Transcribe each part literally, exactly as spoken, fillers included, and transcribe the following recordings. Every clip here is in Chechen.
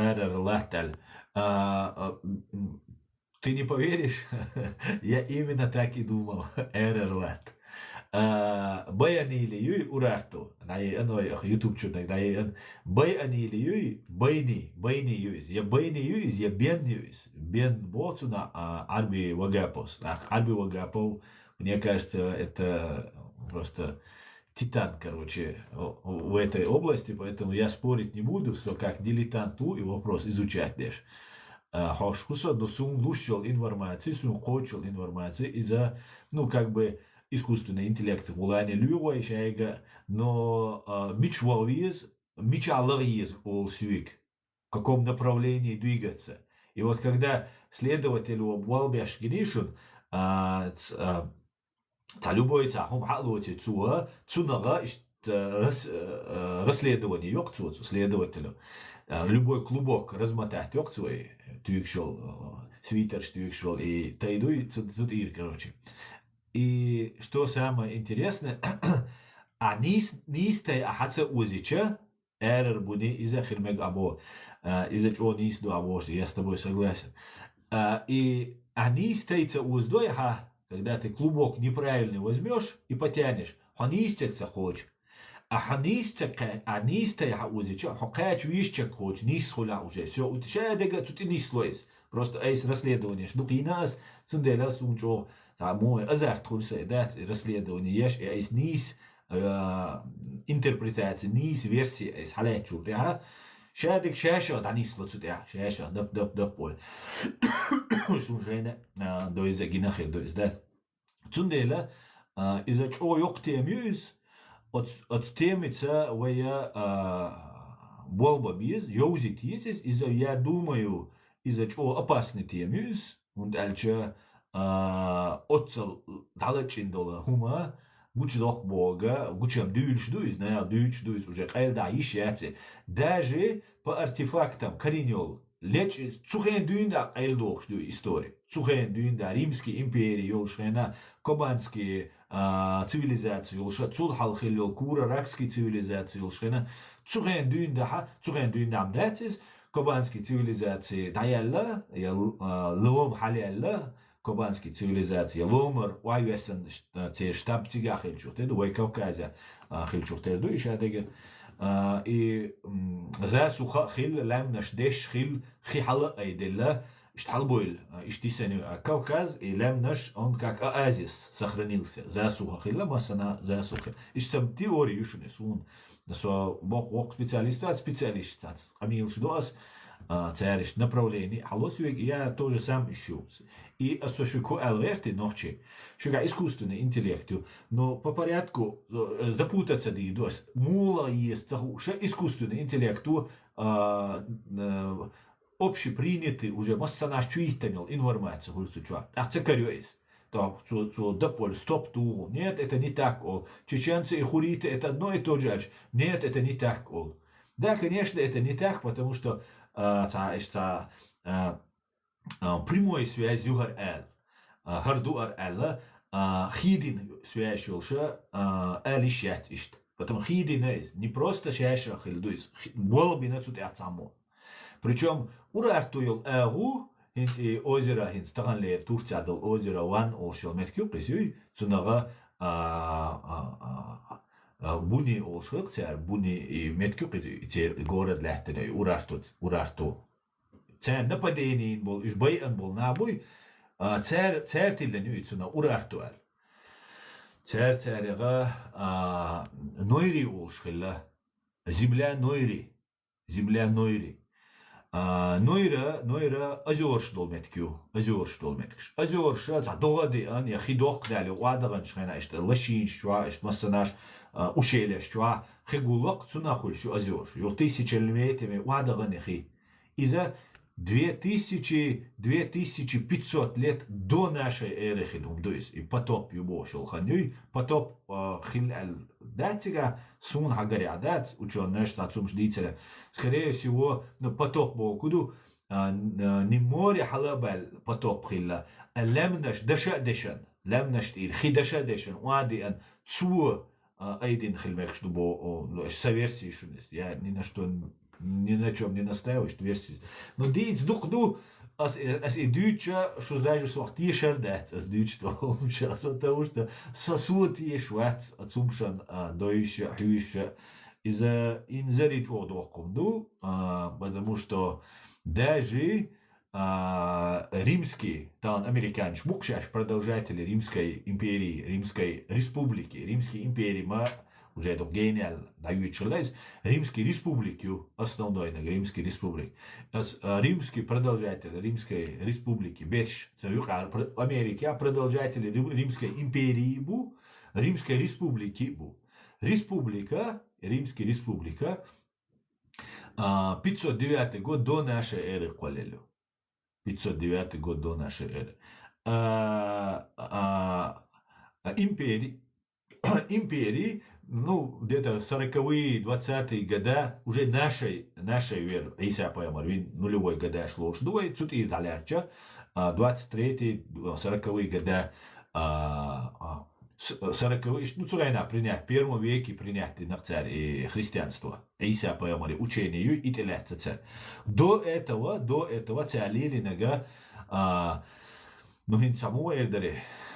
Эрер латтал. А, а, м, ты не поверишь, я именно так и думал. Эрер латт. А, Баянили юй Урарту. Дай аной ах YouTube чуднак дай ан. Баянили юй, Байни, Байни юй. Я Байни юй, я Бен юй. Бен боцуна, а, Арби Вагапов. Ах, Арби Вагапов, мне кажется, это просто титан, короче, в этой области, поэтому я спорить не буду, все как дилетант у и вопрос изучать лишь. А, хош хуса, но сун лушил информации, сун кочил информации из-за, ну, как бы, искусственный интеллект гулани люгой шайга, но а, мич валвиз, мич алагиз ол сюик, в каком направлении двигаться. И вот когда следователь у Буалбяш Генишин, а, ц- а, ца любой ца хум халоти цуа, цунага ишт э, рас- э, расследование йок цуа, цу следователю. Э, любой клубок размотать йок цуа, тюкшол, э, свитер тюкшол, и тайдуй цу- цу тир, короче. И что самое интересное, а нис нистай а хаца узича, эрер буни из-за хилмег або, э, из-за чо нис ду або, я с тобой согласен. А, и а нистайца уздой ха, когда ты клубок неправильный возьмешь и потянешь, хо нистекца хоч. А хо нистек, а нистай ха узича, хо кач вишчек хоч, нис хуля уже. Все, утешая дега, цути нис лоис. Просто эйс расследование, ну, кинас, цунделя сунчо, та мой азарт хурса, да, расследование, еш, эйс нис, э, интерпретация, нис версия, эйс халячул, да, шадик шаша, да, нис лоцу, да, шаша, дап, дап, дап, ой. Сунжена, э, дойза гинахир, дойз, да. Цунделя, а, из-за чо йок тем юз, от, от темица вая, а, болба биз, йовзит езис, из-за, я думаю, из-за чо опасный тем юз, унд альча, а, отцал далачин дола хума, гуч дох бога, гучам дюльш дуиз, на дюльш дуиз, уже кайда иш яце. Даже по артефактам коренёл, леч цухен дюнда кайдохш ду история. Цухен дюнда римский империя йолшена, кобанский, а, цивилизация йолша, цул халхил йол кура ракский цивилизация йолшена. Цухен дюнда ха, цухен дюнда амдатис, кобанский цивилизация даялла, я, а, лом халялла, кобанский цивилизация, ломар, уайвесан, э, те штаб тига хилчух, те, вай Кавказя, а, хилчух, те, ду, иша деге. А, и, м, засуха хил, лямнаш деш хил, хи хала айдела, ишт халбойл, а, ишт дисаню, а, Кавказ, и лямнаш, он как оазис сохранился. Засуха хила, масана засуха. Ишт сам теория юшуни сун. Со бок вок специалист, а специалист, а, амил шдоас, а, цариш направление, халос век, я тоже сам ищу. И особенно ку алверти нохчи. Шуга искусственный интеллект, но по порядку, э, запутаться ди дос. Мула есть, цаху, ше искусственный интеллект, а, э, общепринятый уже массанаш чуитанил информация хурцу чуа. А цекарёис. То, цу, цу, дополь, стоп, тугу. Нет, это не так, о. Чеченцы и хуриты, это одно и то же. Нет, это не так, о. Да, конечно, это не так, потому что, а, ца, иш, ца, а, а, прямой связь югар эл. А, харду ар эл, а, хидин связь юлша, а, эл иш яц ишт. Потом хидин эйс. Не просто шаша хилдуйс. Болбина цут яцамо. Причём Урарту йол агу, хинц и озеро, хинц таган лер Турция дол озеро ван олшол меткю кисюй, цунага, а, а, а, а, буни олшол цяр, буни и меткю кисюй, цяр город лехтене Урарту, Урарту. Цяр нападение бол, иш бай ан бол, на буй, а, цяр, цяр тиллен юй цуна Урарту ал. Цяр цярега, а, нойри олшхила, земля нойри. Земля нойри. А, нойра, нойра азёрш долметкю, азёрш долметкш. Азёрша, ца догады ан, я хидок дали, уадаган шхена, ишта лашинш чуа, ишта массанаш, а, ушелеш чуа, хигулак цуна хулшу азёрш. Ё тысяча льметами уадаган я хи. Иза две тысячи, две тысячи пятьсот лет до нашей эры хил хумдуис. И потоп юбо шолханюй, потоп, а, хил ал датига, сун хагаря дац, учёные штат сумш дицера. Скорее всего, ну, потоп бо куду, а, н- а, не море халабал потоп хилла, а лемнаш даша дешан, лемнаш тир, хи даша дешан, уади ан цу, а, айдин хилмекш дубо, о, ну, со версии шунис. Я ни на что н- Ни на чём не настаиваешь, версия. Но дийца дукха ду, ас, ас и дуьйцуш, шу даже сох тешар дац, ас дуьйцуш долу хӀуманаш, ас, потому что со, со тешаш вац, а цу хӀуманашна, а, дойуш а, хьоьжуш а. Иза инзаре чӀогӀа доккха хӀума ду, а, потому что даже, а, римский, тахана американцаш бу-кх шаьш продолжатели Римской империи, Римской республики, Римский империи ма уже дукха гениял дӀайоьдуш хилла иза, Римский республика ю, основной наг Римский республика. Ас, а, римский продолжатель Римской республики берш, цу юкъара про-, Америка продолжатели Рим-, Римской империи бу, Римской республики бу. Республика, Римский республика, а, пятьсот девятый год до нашей эры кхоллаелла ю. Пятьсот девятый год до нашей эры. А, а, а импери-, империи, ну, где-то сороковые, двадцатые года, уже нашей, нашей веры, Ӏийса пайхамар вина нулевой года аш лош дуй, цу тӀера дӀалаьрча, а, двадцать третьи, сороковые года, а, а, с-, сороковые, ну, цу хенахь принять, в первом веке принять дина цара и христианство. Ӏийса пайхамаран учение ю, и тӀелаьцна цара. До этого, до этого цара лелийнарг, а, ну, хӀинца муха эр дара,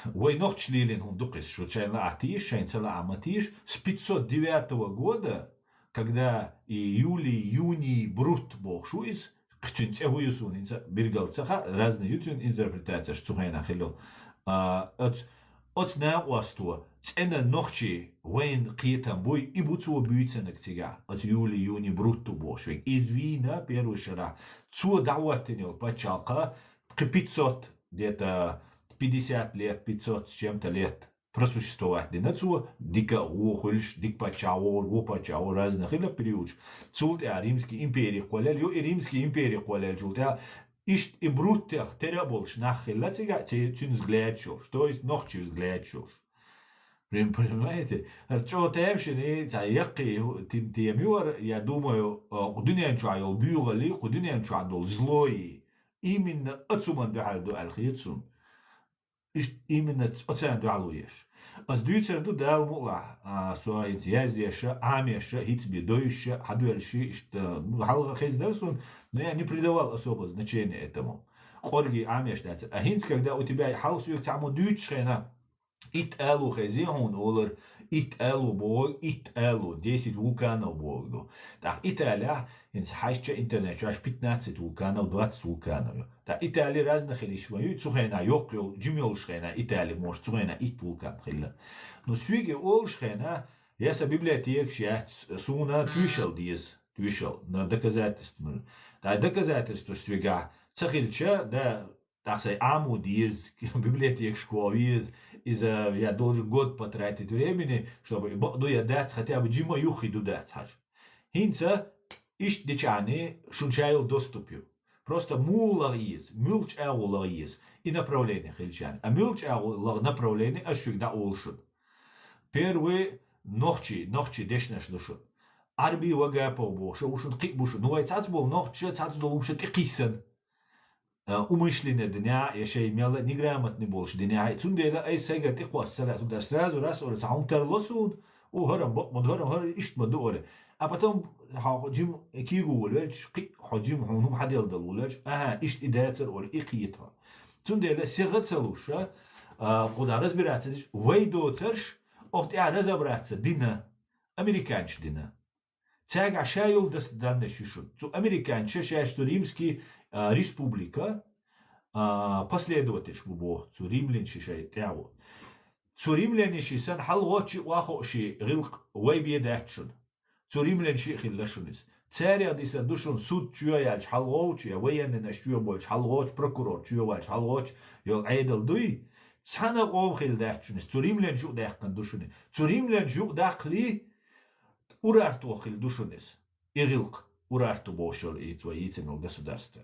вай нохчаша лелийна хӀума ду-кх иза, шу шайна лаахь теша, шайна ца лаахь ма теша, с пятьсот девятого года, когда и Юлий, Юний Брут бохуш ву иза, цуьнан цӀе хӀун ю суна хӀинца билггал ца хаьа, разный ю цуьнан интерпретацеш цу хенахь хилла. А, оц-, оцу накъосто цӀена нохчий вайна кхетам буй, и бу цо буьйцинарг цигахь, оцу Юлий, Юний Брутто бохуш верг. Иза вийна первый шарахь, цо дӀахӀоттийна йолу пачхьалкх кхин пятьсот, где-то пятьдесят лет, пятьсот с чем-то лет просуществовать дина цо, дика а вон хуьлуш, дика паччахь а вогӀуш, вон паччахь а вогӀуш, разный хилла периодаш. Цул тӀаьхьа Римский импери кхоллаелла ю, и Римский импери кхоллаеллачул тӀаьхьа иштта и Бруттех тера а болуш нах хилла цигахь, ци-, цуьнан взглядаш йолуш, то есть нохчийн взглядаш йолуш. Прям, понимаете? ХӀара чӀогӀа тамашийна, цхьа яккхий тем-, тема ю хӀара, я думаю, а, кху дуьнен чохь йолу буьйцураллий, кху дуьнен чохь долу злой, именно оцу хӀуманна дуьхьал ду аьлла хета суна. Иштта именно оцарна дуьхьал ву еш. Ас дуьйцур ду Дала мукъалахь, а, со хӀинца яздеш а, Ӏамош а, хӀинца бен дойуш а, хьадоьллуш а, иштта, ну, хьалха хезна дара суна, но я не придавал особо значения этому. Къоргий Ӏамош дацара. А хӀинца, когда у тебя хьалха соьга цхьаммо дуьйцучу хенахь, итт ало хезе хьуна олар, итт ало бохург, итт ало, десять вулканов бохург ду. ТӀаккха Италехь, хӀинца хьаьжча интернет чу, аш пятнадцать вулканов, двадцать вулканов ю. ТӀаккха Итали разный хилла ма ю, цу хенахь йоккха йолу, жима йолуш хенахь Итали, может, цу хенахь итт вулкан хилла. Но соьга и олуш хенахь, я сан библиотекаш яц, суна тоьшалла деза, тоьшалла, но доказательство нужно. ТӀаккха доказательствош соьгахь ца хилча, да, тӀаккха сайн Ӏамо деза, библиотекашка ваха веза, иза я должен год потратить времени, чтобы бакъ ду я дац, хотя бы жима юххе ду дац хьажа. ХӀинца иштта дичахьний шуна ша йолу доступ ю. Просто муха лаха еза, муьлхачу агӀор лаха еза, и направление хилчахьний. А муьлхачу агӀор лаха направление аш шуьга дӀа олу шуна. Первый нохчий, нохчий дешнаш ду шуна. Ӏарби Вагапов бохуш а ву шуна, кхин а бу шуна. Ну, вай цхьацца болу нохчаша, цхьацца долу хӀумаша тӀекхийсина. А, умышленно динехь, я шайн мелла неграмотный болуш динехь, цундела ай сайгара тӀекхосса ца лаьа, цундела сразу раз ора цхьа хӀума тарло суна, о, хӀара-м бакъ ма ду, хӀара-м, хӀара иштта ма ду ора. А потом хьо жима кийго волавелча, кхин а хьо жима хьуна хӀума хьаделла дала волавелча, аха, иштта и дацара ора, и кхета хьо. Цундела сиха ца луш, а, кху дӀа разбираться деш, вай доцурш, оха тӀехь разобраться дина, американцаша дина. Цаьргахь ша йолу дас-, даннаш ю шуна. Цу американцаша шаьш цу римский, а, республика, а, последовательш бу боху, цу римлянаши шайн тӀаьхьо. Цу римлянаши санна хьалгӀоччи, охьахоуши гӀиллакх вай бен дац шуна. Цу римлянаши а хилла шуна иза. Царех дисина ду шуна суд чоь яьлча хьалгӀовча, я военныйнаш чоь бойтуш хьалгӀовча, прокурор чоь ваьлча хьалгӀовча йолу Ӏедал дуй? Цхьана а къоман хилла дац шуна иза. Цу римлянаш юкъа даьккхина ду шуна иза. Цу римлянаш юкъа даккхале, Урарту хилла ду шуна иза. И гӀиллакх Урарту бохуш йолу и цо йийцина йолу государство.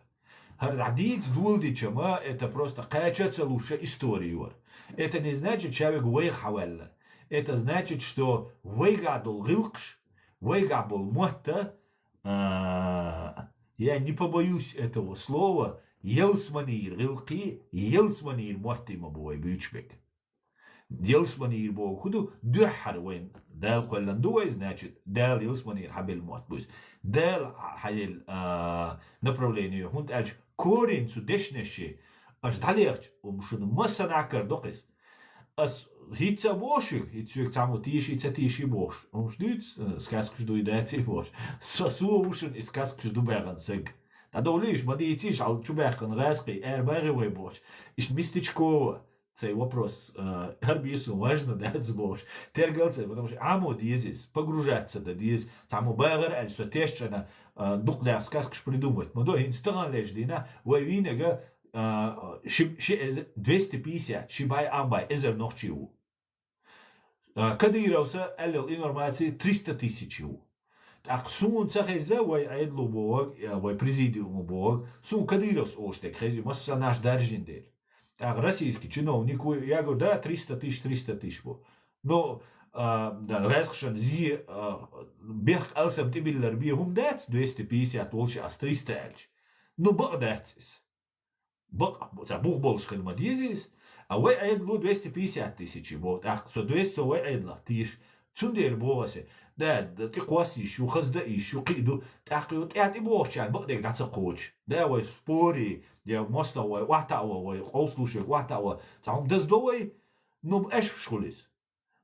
ХӀара дӀа дийца доладича ма, это просто кхача а ца луш истори ю хӀара. Это не значит, шаверг вайх хьаваьлла. Это значит, что вайгахь долу гӀиллакхаш, вайгахь болу мотт а, а, я не побоюсь этого слова, ялсманера гӀиллакхий, ялсманера мотт а ма бу вай буьйцуш берг. Ялсманийр боху хӀун ду? Дуьххьара вайн Дала кхоьллина ду вай, значит, Дала ялсманийр хьабелла мотт бу иза. Дала хьаелла а, направление, хӀунда аьлча корень цу дешнаши, аш дӀалехча, ум шуна массанахьа кара доккху иза. Ас хӀинца а боху шуьга, хӀинца соьга цхьаммо тийши, ца тийши бохуш. Ум шу дуьйцу, э, сказкаш дуй даций бохуш. Со, со ву шуна и сказкаш ду баьгӀан саг. ДӀадовлийша, ма дийцийша, хьал чу баьккхина гӀазкхий, эр багӀи вай бохуш. Иштта местечково. Цей вопрос, э, хӀара бийсун важно дац бохуш. Тергал цей, потому что Ӏамо деза иза, погружаться да деза. Цхьаммо багӀар аьлча, со тешчана, э, дукха дах сказкаш придумать. Ма до, хӀинца тахана леш дина, вай вийнага, э, ши, ши эз-, двести пятьдесят, ши бӀай, ах бӀай эзар нохчий ву. А, Кадыровса аьллал информаций триста тысяч ву. ТӀаккха суна ца хеза вай Ӏедало бохург, я вай президиумо бохург, суна Кадыровс олуш дерг хезий, массанаш даржин дела. ТӀаккха российский чиновник ву, я говорю, да, триста тысяч, триста тысяч бу. Ну, а, да, гӀаьзкхашан зе, а, бехк алсам тӀебиллар бе хӀума дац, двести пятьдесят волуш ас триста аьлча. Ну, бакъ дац иза. Бакъ, ца бух болуш хила ма деза иза. А вай Ӏедало двести пятьдесят тысяч бо. ТӀаккха со двести со вай Ӏедалах тийша. Цундела боху аса, да, да, тӀекхосса йиш ю, хазда йиш ю, кхиъ ду. ТӀаккха ю тӀаьхьа тӀебохучарна бакъдерг дӀа ца кхочу. Да, вай спори, я мостагӀа вай, охьатаӀа вай, къовсалуш вай, охьатаӀа вай. Цхьа хӀума даза до вай, ну, аьшпаш хуьлу иза.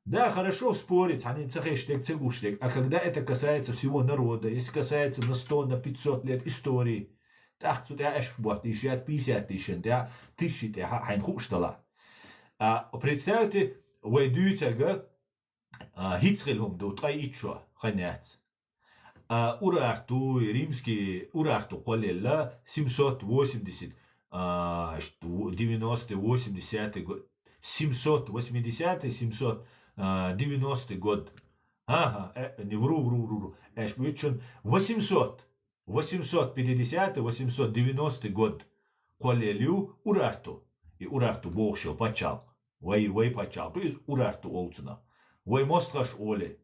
Да, хорошо, в споре, цхьаннен ца хезаш дерг, ца гуш дерг. А когда это касается всего народа, если касается на сто, на пятьсот лет истории, тӀаккха цу тӀехь аьшпаш ботта йиш яц, пятьдесят тысячан тӀехь, тысячи тӀехь хьайна хууш дала. А, представьте, вай дуьйцарга, а, хӀинца хила хӀума ду, ткъе итт шо, хан яц. А, Урарту, римский Урарту кхоллаелла семьсот восемьдесят, а, что, девяностый, восемьдесятый год, семьсот восьмидесятый, семьсот, а, девяностый год. Ага, э, не вру, вру, вру, вру. Эш бу итчун восемьсот, восемьсот пятидесятый, восемьсот девяностый год кхоллаелла ю Урарту. И Урарту бохуш йолу пачхьалкх. Вай, вай пачхьалкх ю иза Урарту олу цунах. Вай мостагӀаш олий.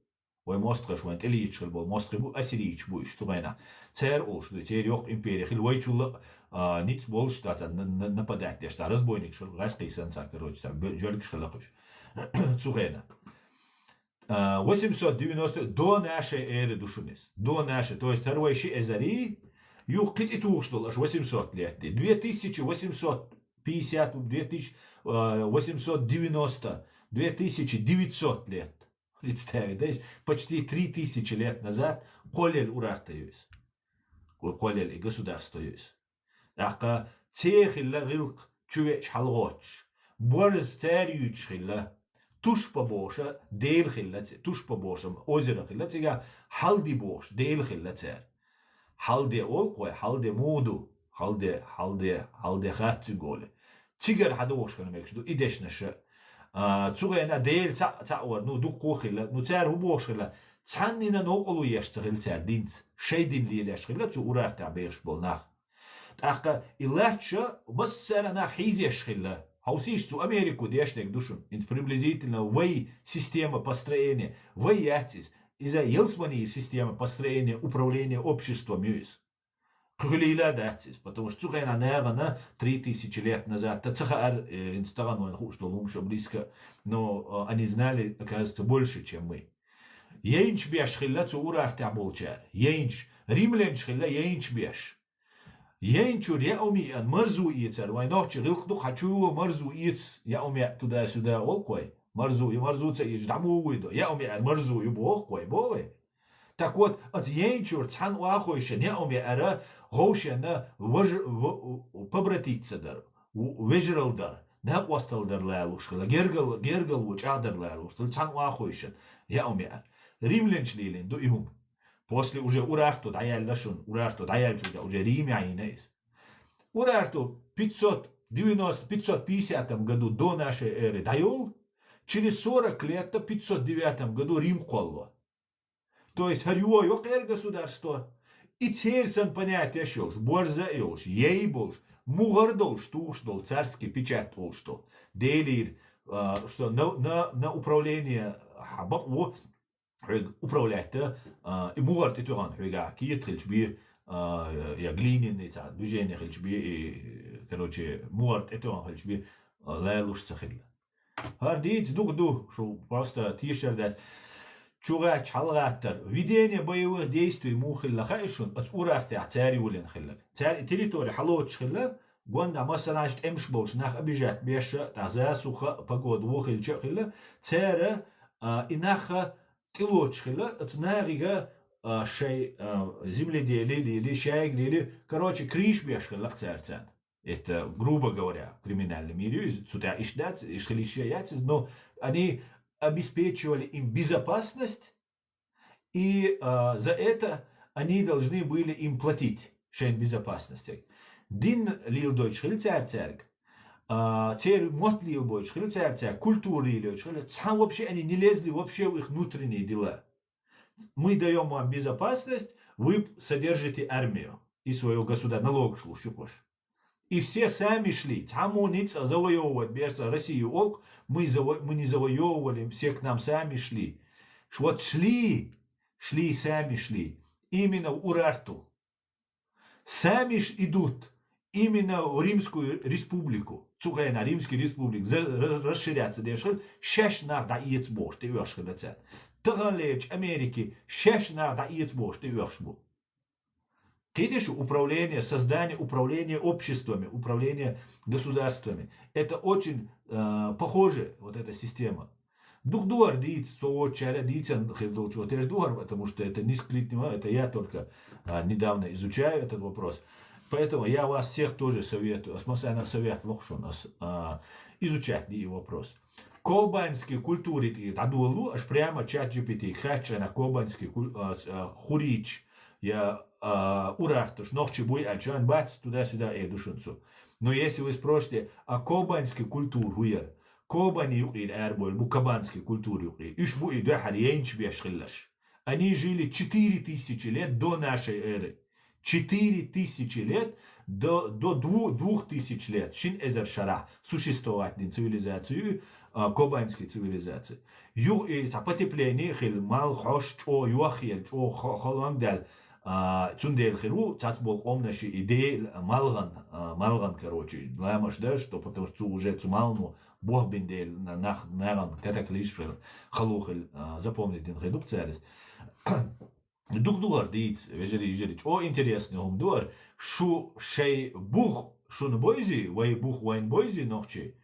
Вай мостагӀаш, вайн тӀелийча хила болу мостагӀий бу, ассирийча бу уьш цу хенахь. Церан олуш ду, церан йоккха импери хила вайчул а, а, ницкъ болуш, тата на-, на-, нападать деш, цара разбойникаш хила, гӀаьскхий санна цара, короче, цара бе-, жоьлгаш хила кхуьш. Цу хенахь. А, восемьсот девяносто, до нашей эры ду шуна иза. До нашей, то есть хӀара вай ши эзарий, юха кхин тӀе тухуш долу аша восемьсот лет ди. Две тысячи восемьсот пятьдесят, две тысячи, а, восемьсот девяносто, две тысячи девятьсот лет. Представить, да, почти три тысячи лет назад кхоллаелла Урарту ю иза. Кхоллаелла и государство ю иза. ТӀаккха церан хилла гӀиллакх чу веача хьалагӀоттуш. Борз цара юьйцуш хилла. Тушпа бохуша дела хилла ц-, Тушпа бохуша озеро хилла цигахь, Хьалди бохуш дела хилла цара. Хьалде олу-кх вай, Хьалде муха ду? Хьалде, Хьалде, Хьалде хац цуьнга олий. Цигара хьадогӀуш хила мегаш ду и дешнаша. А, цу хенахь дела цхьаъ, цхьаъ вара, ну, дуккха а хилла, ну, цара хӀун бохуш хилла, цхьаннина новкъарло еш ца хилла цара динца, шайн дин лелош хилла цу Урартехь бехаш болу нах. ТӀаккха и латташа массара а нах хьийзеш хилла. Хьовсийша, цу Америко деш дерг ду шуна, хӀинца приблизительно вай система построения, вай яц иза. Иза ялсманийн система построения, управления обществом ю иза. Кху хилийла а дац иза, потому что цу хенахь нахана три тысячи лет назад, та ца хаьара, э, хӀинца тахана вайна хууш долу хӀума шу близко, но, э, они знали, оказывается, больше, чем мы. Яйнаш беш хилла цу Урартехь болчара. Яйнаш. Римлянаш хилла яйнаш беш. Яйнчуьра яа хӀума еана, марзо эцар, вайн нохчийн гӀиллакх ду-кх, хьан чу марзо эца, яа хӀума яа туда-сюда олу-кх вай. Марзо ю, марзо ца эцча, дӀа муха вуй до? Яа хӀума яар марзо ю боху-кх вай, боху вай. Так вот, оцу яйнчуьра цхьана охьахевшина яа хӀума яара, гӀовшенна важ-, в-, побратиться дар, в-, вежаралла дар, накъосталла дар лалуш хилла, гергал-, гергало чӀагӀдар лалуш хилла, цхьана охьахевшина яа хӀума яара. Римлянаш лелийна ду и хӀума. После уже Урарту дӀаяьлла шуна, Урарту дӀаяьллачул тӀаьхьа уже Риме Ӏийна иза. Урарту пятьсот девяносто, пятьсот пятидесятом году до нашей эры дӀайолу, через сорок лет-то пятьсот девятом году Рим кхолло. То есть хӀара йо-, йоккхера государство. И церан санна понятеш йолуш, борза а йолуш, яй болуш, мугӀар долуш, тухуш долу, царский печать олуш долу. Делира, а, что на, на, на управление хьан бакъ ву, хьоьга управлять дан, а, и мугӀар тӀетоьхна хьоьгахь кийрат хилча бен, а, я глиняный цхьа движение хилча бен, и, короче, мугӀар тӀетоьхна хилча бен, а, лалуш ца хилла. ХӀара дийца дукха ду, шу просто тешар дац. Чугача хьалгӀаттар. Ведение боевых действий муха хилла хаьий шуна, оцу Урартехь цара юлина хилларг. Цара и территори хьалоцуш хилла, гонна массанхьа тӀемаш болуш нах обижать беш а, тӀаккха засуха а, погода вон хилча а хилла, цара, а, и нах тӀелоцуш хилла, оцу нахе, а, шайн, а, земледелие лели, шайга лели, короче, крыша беш хилла-кх цара царна. Это, грубо говоря, криминальный мир ю иза, цу тӀехь иштта дац, иштта хила йиш яц иза, но они обеспечивали им безопасность, и, а, за это они должны были им платить, шайн безопасность. Дин леладойтуш хилла цара цаьрга, а, церан мотт лелабойтуш хилла цара цаьрга, культура лелайойтуш хилла, цхьа вообще они не лезли вообще в их внутренние дела. Мы даём вам безопасность, вы содержите армию и своё государство, налогаш луш ю-кх уьш. И все сами шли, цхьаммо ницкъ завоевывать беш ца Россию олу-кх, мы заво-, мы не завоевывали, все к нам сами шли. Ш-, вот шли, шли, сами шли. Именно в Урарту. Сами ш-, идут именно в Римскую республику. Цу хенахь Римский республика за-, ра-, расширяться деш хилла, шаьш нах дӀаэца бохуш, тӀеоьхуш хилла цара. Таханлерчу Америке шаьш нах дӀаэца бохуш, тӀеоьхуш бу. Кхетий шу, управление, создание управления обществами, управление государствами. Это очень, э, похоже, вот эта система. Дукха ду хӀара дийца, со воцучара дийцина хир долчо тера ду хӀара, потому что это не скрыть не могу, это я только, а, недавно изучаю этот вопрос. Поэтому я вас всех тоже советую, ас массарна совет лоху шуна, ас, а, изучать дийр вопрос. Кобанский культури тӀера дӀадолалу, аша прямо чат G P T хаьттича, кобанский куль-, а, с-, а, хурийча, я, а, урарташ, нохчий буй аьлча, бац, туда-сюда эр ду шуна цо. Но если вы спросите, а кобанский культура хӀун яра? Кобани юкъера арабевлла бу кабанский культура юкъера. Уьш бу и дуьххьара яйнаш беш хилларш. Они жили четыре тысячи лет до нашей эры. Четыре тысячи лет до, до дву-, двух тысяч лет. Шин эзар шарахь существовать дина цивилизацию, а, кобанский цивилизация. Ю-, и цхьа потепление хилла, мал хьош чӀогӀа йохъелла, чӀогӀа хо-, холонг даьлла. А, цундела хир ву, цац болу къомнаш и дела, малган, а, малган, короче, ламаш дара, что потому что цу уже цу мално бох бина дела, на-, нах, нагӀан катаклизм хир, халу хилла, а, запомнить дина хир ду-кх цара иза. Дукха ду хӀара дийца, вежарий, йижарий, чӀогӀа интересный хӀума ду хӀара. Шу шайн бух шуна бойзи, вай бух вайна бойзи нохчий.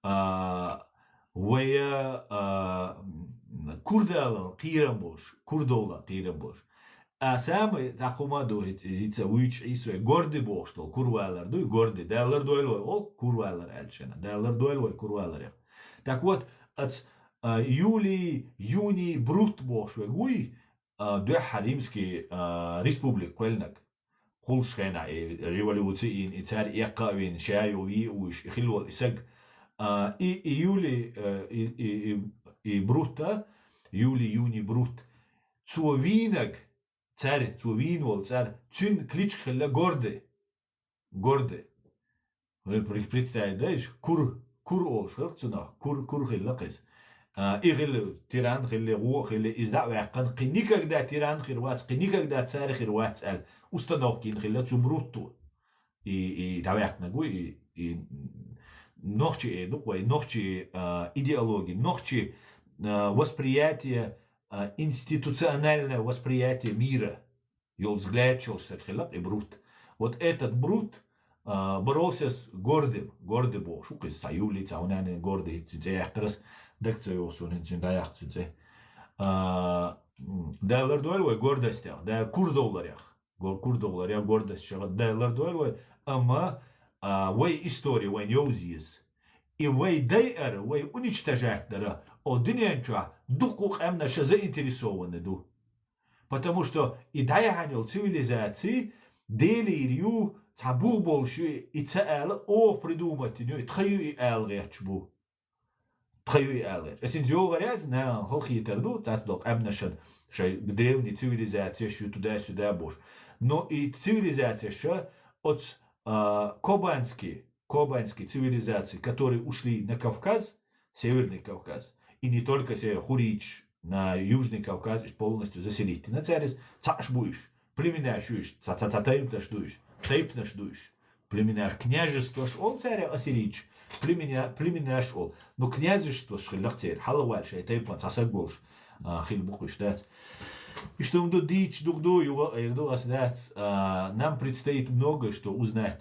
А, вай, а, м, курдалан кхерам болуш, курдовлан кхерам болуш. А самый тӀаккха хӀума ду хӀица, хӀица вуьйцу Ӏийса вай, горды бохуш долу, курвалар дуй, горды. Дала лардойла вай олу, курвалар аьлла шена. Дала лардойла вай курваларех. Так вот, ац, а, Юлий, Юний Брут бохуш вег вуй, а, дуьххьара Римский, а, республика кхоьллинарг. Кхуллуш хенахь и революци йина, и цара эккха а вина, ша ю вий а вуьйш, и хилла волу и саг. А, и, и Юли, э, и, и, и, и Брутта, Юли Юни Брут, цо вийнаг, цара, цо вийна волу цара, цуьнан кличка хилла Горды. Горды. Вы пре-, представить дайша, кур, кур олуш хилла цунах, кур, кур хилла кхеза. А, и хилла тиран, хилла гӀо, хилла иза дӀа а ваьккхина, кхин никогда тиран хир вац, кхин никогда цара хир вац аьлла, установка йина хилла цу Брутто. И, и дӀаваьккхинарг ву, и, и нохчи э ду-кх вай, нохчи, а, идеология, нохчи, а, восприятие, а, институциональное восприятие мира. Йолу взгляд йолуш стаг хилла-кх и Брут. Вот этот Брут, а, боролся с Гордым. Горды бохуш ву кхуза, цхьа Юлий, цхьа хӀунанин Горды, цуьнан цӀе яьккхира ас, дага ца йогӀу суна хӀинца цуьнан дӀаяккха цуьнан цӀе. А, м, Дала лардойла вай гордостех, Дала курдовларех. Гор-, курдовларех, гордостех Дала лардойла вай, амма, а, вай истори вайна йовза еза. И вай дайар, вай уничтожать дара, о дуьнен чохь дуккха къаьмнаш заинтересованный ду. Потому что и дӀаяхьна йолу цивилизаци Делера ю, цхьа бух болуш ю, и ца ала, оха придумать йина ю, и тхан ю и ала гӀерташ бу. Тхан ю и ала гӀерташ. Ас хӀинца йогӀур яц, нахана халахетар ду, цхьацца долу къаьмнашна шайн древний цивилизацеш ю туда-сюда бохуш. Но и цивилизацеш оцу, а, кобанский, кобанские цивилизации, которые ушли на Кавказ, Северный Кавказ, и не только Север, хурийчаш на Южный Кавказ, и полностью заселить. На царис цхьаъш бу уьш, племенаш ю уьш, цхьа, цхьа, цхьа тайпанаш ду уьш, тайпанаш ду уьш. Племенаш, княжестваш олу цаьрга ассирийцаш, племеня-, племенаш олу. Ну, княжестваш хилла церан, хьалхаваьлла шайн тайпана цхьа саг волуш, а, хилла бу-кх уьш, дац. Иштта хӀума ду, дийцича дукха ду, юха а эр ду ас, дац. А, нам предстоит многое что узнать.